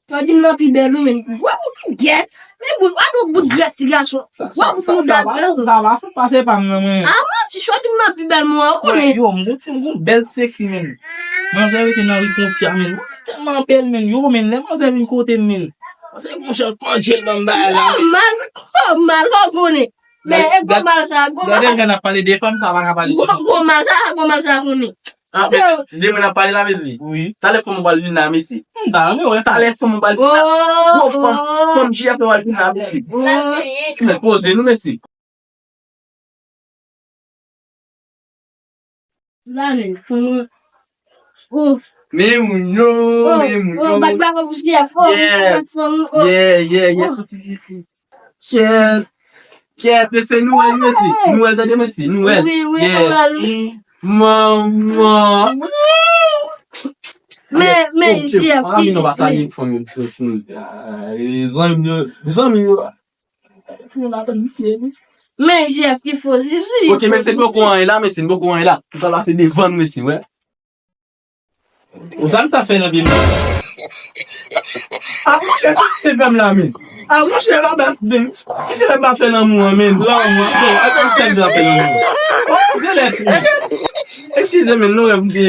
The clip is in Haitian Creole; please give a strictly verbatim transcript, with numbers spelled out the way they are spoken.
Claudine nan pi bèl wi, men. Wè bout gèt. Men bout, a nou bout grès ti gason. Wè bout mouda bèl. Sa va fè pase pa m nan mwen. A manti, Claudine nan pi bèl mwen, ou konnen. Yo, m gon ti, m gon bèl sexy, men. Manzè rete nan ri Kontya, men. Manzè tèlman bèl, men. Yo, men, lè manzè vin kote m, men. Manzè gon jan kòdjèl nan bagay la, men. Mal, oh, mal, ou konnen. Men, e gwo mal sa, gwo mal. Gade, lè n ap pale de fanm, sa pa ka pale de fanm. Gwo mal sa, gwo mal sa konnen. Ah, mesi, de moun ap pale la, mesi. Wi. Talè fanm ou pral vin la, mesi. M ta renmen wè. Talè fanm ou pral vin la. Gwo fanm, fanm J F pral vin la, mesi. Men poze nou, mesi. La, men, fanm. Oh. Men moun yo, men moun yo. Oh, bat bravo pou J F. Oh, yeah, yeah, yeah. Foti Pyè, Pyè, se Nwèl, mesi. Nwèl, tande, mesi. Nwèl. Wi, wi, Nwèl, wi. Manman. Men, men, J F, ah, men non, pa sa, li fanm yo, ti moun. Ah, zanmi yo, zanmi yo. Ti moun la, tann misye, wi. Men, J F, ki fo zizi. Ok, mesi, poko anyen la, mesi, poko anyen la. Ou pral pase devan, mesi, wè. Ou sa m sa fè nan pye m? A monchè, sa se fè m la, men. A monchè, pa bat, men. Ki se fè m pa fè lanmou an, men? Lanmou an, bon, atann, sa m sa fè lanmou an. Oh, genlè fini. Eskize, men, nou wè m te